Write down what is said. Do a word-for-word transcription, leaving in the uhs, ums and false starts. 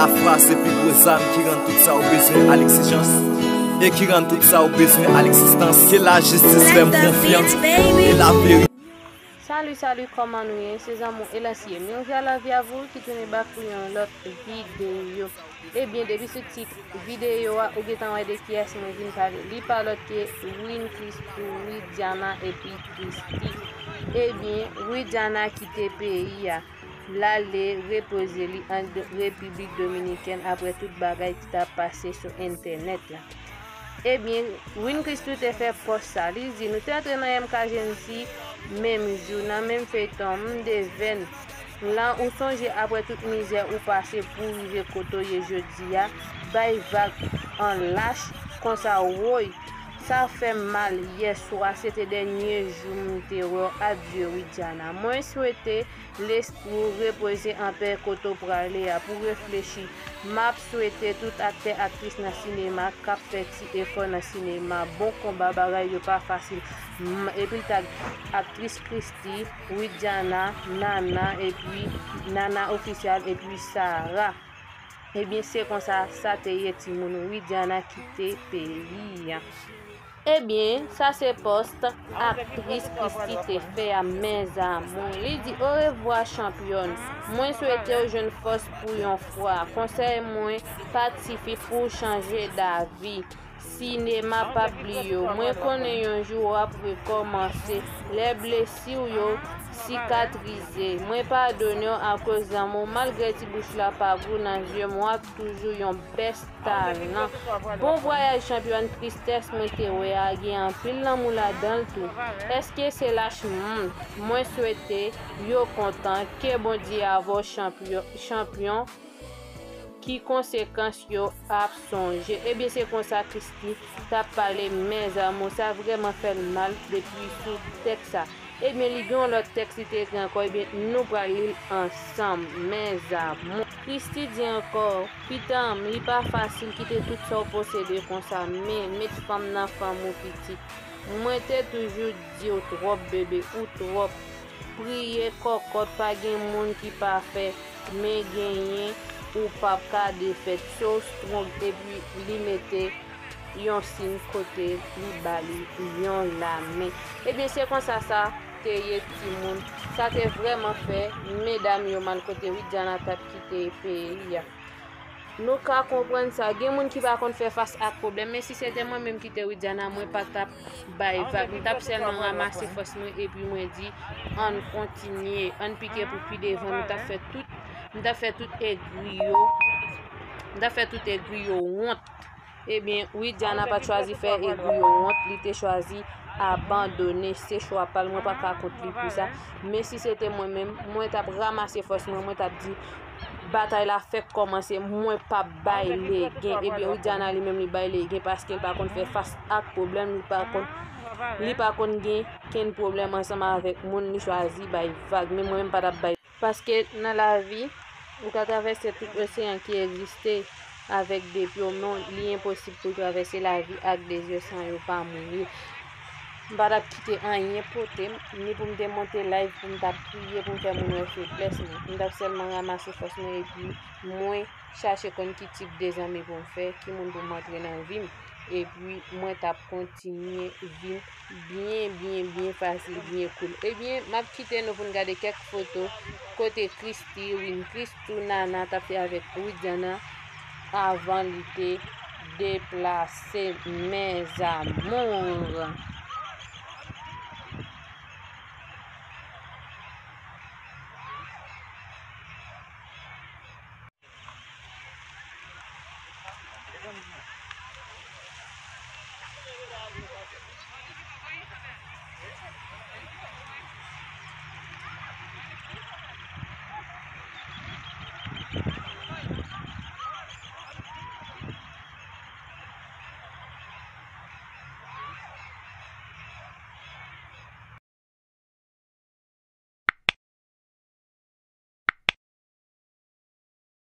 Lafwa se pi gwo zam ki rann tout sa w bezwen a legzijans e ki rann tout sa w bezwen a legzistans. Ke lajistis fè m konfyans e laverite. Salut, salut, kòman nou ye? Se zanmi w Elansye. Mwen Elansye ki tounen bak pou yon lòt videyo. Ebyen, depi sou tit videyo a, ou gentan wè de kiyès mwen vin pale. Li pa lòt ke Win Christou, Widiana epi Christie. Ebyen, Widiana kite peyi a. L ale repoze li an Repiblik Dominikèn apre tout bagay ki t ap pase sou entènèt la. Ebyen, Win Christou te fè pòs sa. Li di, nou te antre nan M K G N C menm jou, nan menm feyton, m devèn. Lan ou sonje apre tout mizè ou pase pou rive kote w ye jodi a, bay vag an lach konsa woy. Sa fè m mal, yèswa se te dènye jou m te wè w, adye Widiana. Mwen swete lespri w repoze anpè kote w prale a pou reflechi. M ap swete tout aktè aktris nan sinema k ap fè ti efò nan sinema. Bon konba, bagay yo pa fasil. M, epi l tag aktris Christie, Widiana, Nana, epi Nana Official, epi Sarah. Ebyen, se konsa sa te ye, timoun. Widiana kite peyi a. Ebyen, sa se pòs aktris Christie te fè a, mes amours. Li di, orevwa chanpyòn. Mwen swete w jwenn fòs pou yon fwa. Konsèy mwen, pa tifi pou w chanje davi. Sinema p ap bliye w. Mwen konnen yon jou w ap rekòmanse. Lè blesi w yo sikatrize. Mwen padone w akoz lanmou w. Malgre ti bouch la pa gou nan zye m, w ap toujou yon bèst talan. Bon vwayaj chanpyòn, tristès mwen te wè a gen anpil lanmou ladan l tou. Èske se lach m? Mwen swete yo kontan. Ke Bondye avè w chanpyon, chanpyon. Ki konsekans yo ap sonje. Ebyen, se konsa Christie t ap pale, mes amours, sa vrèman fè l mal depi sou tèks sa. Ebyen, li gen yon lòt tèks li te ekri ankò, ebyen, nou pral li l ansanm, mes amours. Christie di ankò, pitanm, li pa fasil kite tout sa w posede konsa, men met fanm nan fanm ou pitit. Mwen te toujou di w twòp, bebe, ou twòp. Priye kòkòt, pa gen moun ki pafè, men genyen ou p ap ka defèt. So strong, epi li mete yon siy kote li ba li yon lamen. Ebyen, se konsa sa te ye, timoun. Sa te vrèman fè medam yo mal kote Widiana t ap kite peyi a. Nou ka konprann sa. Gen moun ki pa konn fè fas ak pwoblèm, men si se te mwen menm ki te Widiana, mwen pa t ap bay vag. M t ap sèlman ranmase fòs mwen epi mwen di, ann kontinye, ann pike pou pi devan. M t ap fè tout, m t ap fè tout egri yo, m t ap fè tout egri yo wont. Ebyen, Widiana pa t chwazi fè egri yo wont, li te chwazi abandone. Se chwa pa l, mwen pa ka kont li pou sa. Men si se te mwen menm, mwen t ap ranmase fòs mwen, mwen t ap di, batay la fèk kòmanse, mwen p ap bay legen. Ebyen, Widiana li menm li bay legen paske l pa konn fè fas ak pwoblèm, li pa konn, li pa konn gen kenn pwoblèm ansanm avèk moun, li chwazi bay vag. Men mwen menm pa t ap bay. Paske nan lavi, ou ka travèse tout oseyan ki egziste avèk de pye w, men li enposib pou w travèse lavi ak de zye san yo pa mouri. M pa t ap kite anyen pote m, ni pou m te monte live pou m t ap kriye, pou m fè moun wè feblès mwen. M t ap sèlman ranmase fòs mwen epi mwen chache konn ki tip de zanmi pou m fè, ki moun pou m antre nan vi m. Epi mwen t ap kontinye vin byen, byen, byen fasil, byen cool. Ebyen, m ap kite nou pou n gade kèk foto kote Christie, Win Christou, Nana t ap fè avèk Widiana avan li te deplase, mes amours.